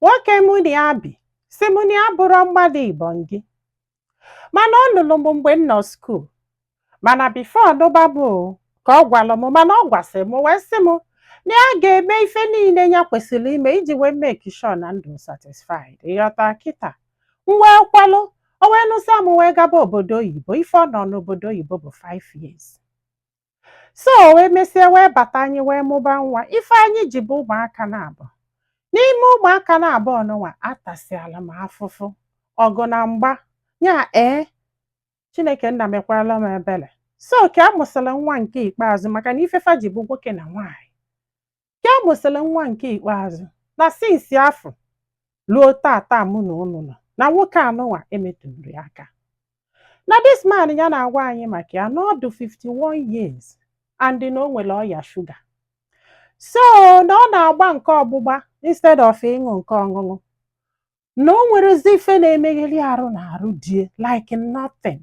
Nwoke mụ na ya bi si mụ na ya bụrụ mmadụ ibongi, mana ọ lụrụ m mgbe m nọ school. Mana before nụba m o, ka ọ gwara m, mana ọ gwasị m wee sị m na ya ga-eme ife niile ya kwesịrị ime iji wee make sure na ndụ satisfied. Ịghọta kịta? M wee kwalụ. O wee nụsịa m, wee gaba obodo oyibo. Ife ọ nọ n'obodo oyibo bụ 5 years. So o wee mesie wee bata, anyị wee mụba nwa. Ife anyị ji bụ ụmụaka na-abụ. N'ime ụmụaka na-abụọ nụnwa, atasịala m afụfụ, ọgụ na mgba ya. Ee, Chineke nna mekwara m ebele. So ka a mụsịrị nwa nke ikpeazụ, maka na ifefa ji bụ nwoke na nwaanyị, ka a mụsịrị nwa nke ikpeazụ na since afọ luo tata mụ na ụnụ nọ na nwoke anụnwa emetụrụ ya aka. Na this man ya na-agwa anyị maka ya na ọ dị 51 years and na o nwere ọya shuga, so na ọ na-agba nke ọgbụgba instead of ịṅụ nke ọṅụṅụ, na o nwerezi ife na-emegheri arụ na arụ die like nothing,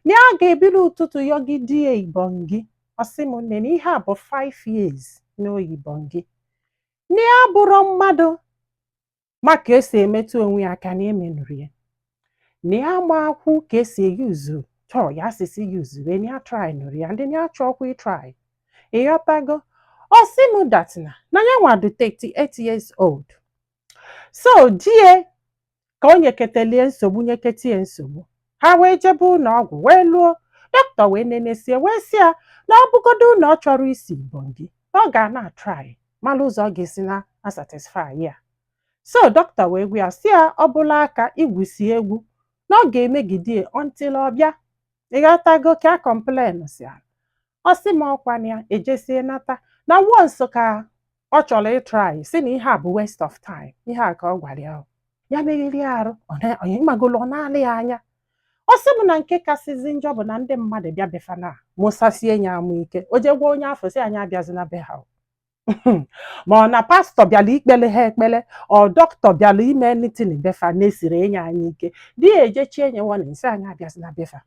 na ya ga-ebili ụtụtụ yọgidie ibongi. Ọsị m nne, na ihe a bụ 5 years n'oyibongi, na ya bụrụ mmadụ ma ka esi emetụ onwe ya aka, na emenụrụ ya, na ya ma akwụ ka esi eyuzu toy asịsị yuzue, na ya try nụrụ ya, ndị na ya chọọkwa ịtry. Ịghọtago? Ọ sị m that na ya nwa dị 38 years old. So die ka o nyeketelie nsogbu, nyeketie nsogbu, ha wee jebe ụlọ ọgwụ, wee lụọ dọkịta, wee nenesie, wee sị ya na ọ bụgodo na ọ chọrọ isi ibongi, na ọ ga na-atry mara ụzọ ọ ga-esi na asatisfy ya. So dọkịta wee gwa ya sị ya ọ bụla aka igwusi egwu, na ọ ga-emegide until ọ bịa. Ịghọtago? Ka a complain si ala, ọ sị m ọkwa na ya ejesie nata na once ka ọ chọrọ ịtry, si na ihe a bụ waste of time. Ihe a ka ọ gwara ya. Ya megheri arụ ịmagolo, ọ na-alị ya anya. Ọ sị m na nke kasịzi njọ bụ na ndị mmadụ bịa befana mụsasie ya amụ ike, o jee gwa onye afọ sị anyị abịazina be ha o. Ma ọ na pastọ bịara ikpele ha ekpele, ọ dọkịta bịara ime anything befa na-esiri enye anyị ike, di ya ejechie nye warning sị anyị abịazina befa.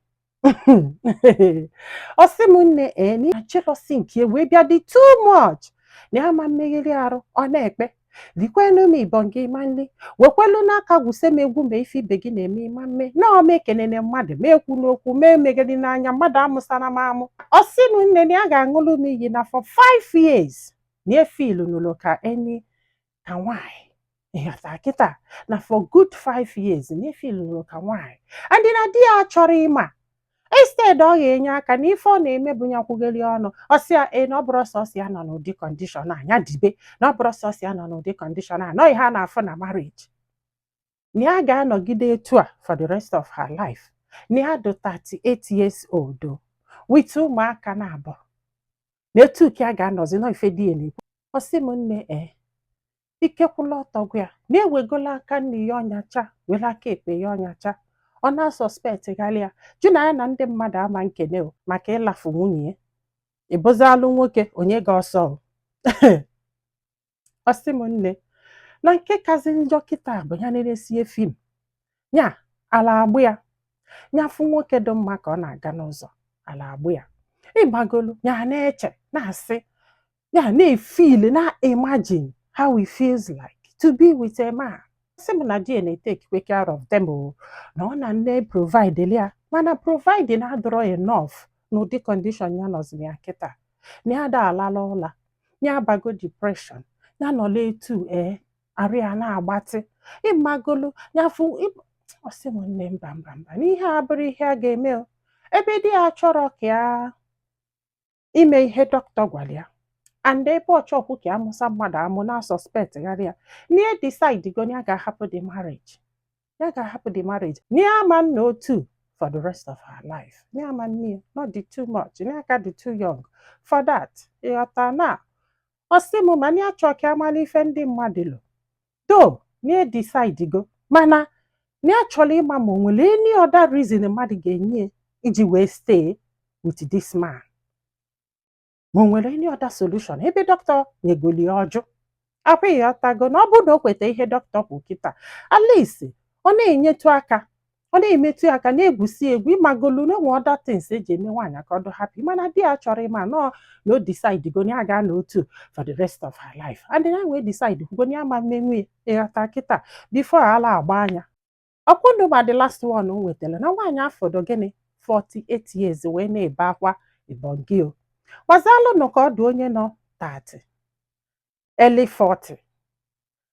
Ọ sị m nne, ee, na jealousy nke wee bịa dị too much, na ya ma mmegheri arụ. Ọ na-ekpe likwenu m ibọn gị ma nli wekwelu n'aka gwuse m egwu, ma ife ibe gị na-eme ịma mme na ọma ekenene mmadụ, ma ekwu n'okwu, ma emegheri n'anya mmadụ, amụsara m amụ. Ọ sị m nne, na ya ga-aṅụlụ m iyi na for 5 years na efilu nụlụ ka eni ka nwaanyị. Ịghọta kịta? Na for good 5 years na efilu nụlụ ka nwaanyị, and na di ya chọrọ ịma. Instead ọ ga-enye aka na ife ọ na-eme bụ ya kwugheri ọnụ. Ọ sị ya ee, na ọ bụrụ sọsọ ya nọ n'ụdị condition a, ya dibe, na ọ bụrụ sọsọ ya nọ n'ụdị condition a, nọ ihe a na-afụ na marriage, na ya ga-anọgide etu a for the rest of her life. Na ya dị 38 years old o, with ụmụaka na abụọ, na etu ka ya ga-anọzi nọ ife di ya na-ekwu. Ọ sị m nne, ee, ike kwụla ọtọ gwa ya na ewegola aka nne ya ọnyacha, were aka ekpe ya ọnyacha. Ọ na-asuspect ghalị ya, jụ na ya na ndị mmadụ ama nkene o maka ịlafu nwunye ya. Ịbụzalụ nwoke onye ga ọsọ o. Ọ sị m nne, na nke kazi njọ kịta bụ ya na-esie film ya ala agbụ ya, ya fụ nwoke dị mma ka ọ na-aga n'ụzọ, ala agbụ ya. Ịgbagolu ya na-eche, na-asị ya na-efeel, na imagine how it feels like to be with a man. Sị m na di ya na-etake care of them o, na ọ na nne provide ya, mana providing adịrọ enough n'ụdị condition ya nọzi ya kịta, na ya da alala ụla, ya abago depression, ya nọla etu ee arụ ya na-agbatị. Ịmagolu ya fụ. Ọ sị m nne, mba, mba, mba, na ihe a bụrụ ihe a ga-eme o. Ebe di ya chọrọ ka ya ime ihe dọkịta gwara ya, and ebe ọ chọkwu ka amụsa mmadụ amụ na suspect gharị ya, na ya decide go na ya ga-ahapụ the marriage, ya ga-ahapụ the marriage, na ya ama nna otu for the rest of her life, na ya ama nne ya not dị too much, na ya ka dị too young for that. Ịghọta? Na ọ sị m ma na ya chọọ ka amala ife ndị mmadụ lụ do, na ya decide go, mana na ya chọrọ ịma ma o nwere any other reason mmadụ ga-enye iji wee stay with this man, ma o nwere any other solution ebe dọkịta nyegoli ya ọjụ akwa. Ịghọtago? Na ọ bụrụ na o kweta ihe dọkịta kwu kịta, at least ọ na-enyetụ aka. Ọ na-emetụ ya aka, na-egwusi egwu, ịmagolu na enwe other things eji eme nwaanyị ka ọ dị happy. Mana di ya chọrọ ịma nọọ na o decide go na ya ga n'otu for the rest of her life, and ya wee decide kwugo na ya ma mmenwu ya. Ịghọta kịta? Before ala agba anya ọkwụndụ, ma the last one o nwetara na nwaanyị afọdụ gịnị, 48 years, wee na-ebe akwa ịbọngị o gbazalụnụ ka ọ dị onye nọ 30, early 40.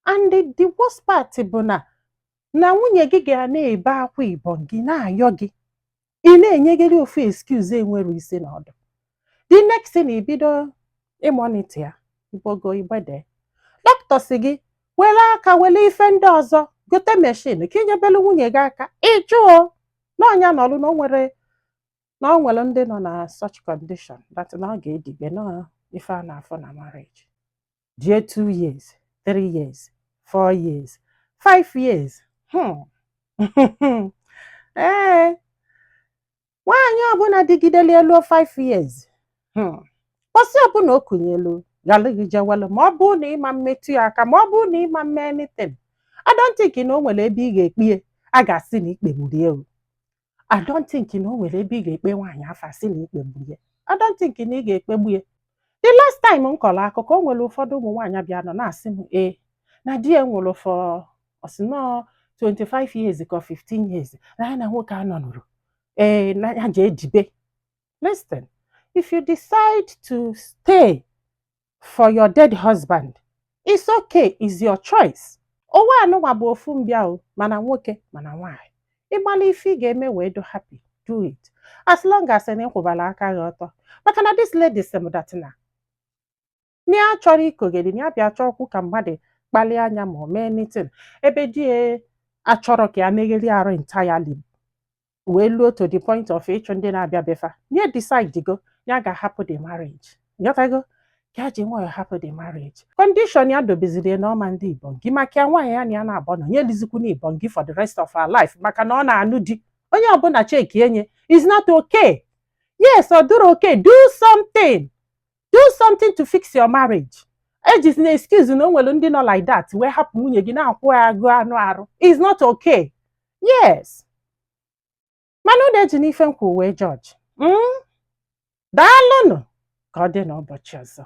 And the worst part bụ na nwunye gị ga na-ebe akwa ịbọngị, na-ayọ gị, ị na-enyegịrị ofu excuse enwere isi na ọdụ. The next thing, ibido ịmonitor ya, igbogo igbede. Dọkịta si gị were aka were ife ndị ọzọ gote machine ka inyebelu nwunye gị aka, ịjụọ na ọnya nọrụ na o nwere ndị nọ na such condition that na ọ ga-edibe na ife a na-afụ na marriage jie 2 years, 3 years, 4 years, 5 years. Ee, nwaanyị ọbụla dịgideli elu 5 years, kwụsị ọbụla o kunyelu ghalụ gị jewelu. Ma ọ bụrụ na ịma mmetụ ya aka, ma ọ bụrụ na ịma mme anything, I don't think na o nwere ebe ị ga-ekpie a ga-asị na ikpegburu ya o. I don't think na o nwere ebe ị ga-ekpe nwaanyị afa sị na ikpegburu ya. I don't think na ị ga-ekpegbu ya. The last time m kọrọ akụkọ, o nwere ụfọdụ ụmụ nwaanyị bịa nọ na-asị m ee, na di ya nwụrụ for ọsị nọọ 25 years ka 15 years na ya na nwoke a nọnụrụ, ee, na ya ji ejibe. Listen, if you decide to stay for your dead husband, it's okay, it's your choice. Ụwa anụnwa bụ ofu mbịa o, mana nwoke mana nwaanyị, ịgbala ife ị ga-eme wee do happy, do it, as long as na ịkwụbara aka gị ọtọ. Maka na this lady sị m that na ya chọrọ ikogeri na ya bịa chọọkwu ka mmadụ kpalie anya ma o mee anything ebe di ya achọrọ ka ya megheri arụ entirely, wee luo to the point of ịchụ ndị na-abịa befa. Ya decide go ya ga-ahapụ the marriage. Ghọtago? Ka ya ji nwayọọ hapụ the marriage, condition ya dobeziri na ọma ndị ibongi maka ya nwaanyị ya na ya na-abọ nọ ya elizikwu na ibongi for the rest of her life, maka na ọ na-anụ di. Onye ọbụla cheki enye is not okay. Yes, ọ dịrọ okay. Do something, do something to fix your marriage. Ejizi na excuse na o nwere ndị nọ like that wee hapụ nwunye gị na-akwụ ya agụ anụ arụ is not okay. Yes, mana unu eji n'ife nkwu wee judge. Daalụnụ, ka ọ dị n'ụbọchị ọzọ.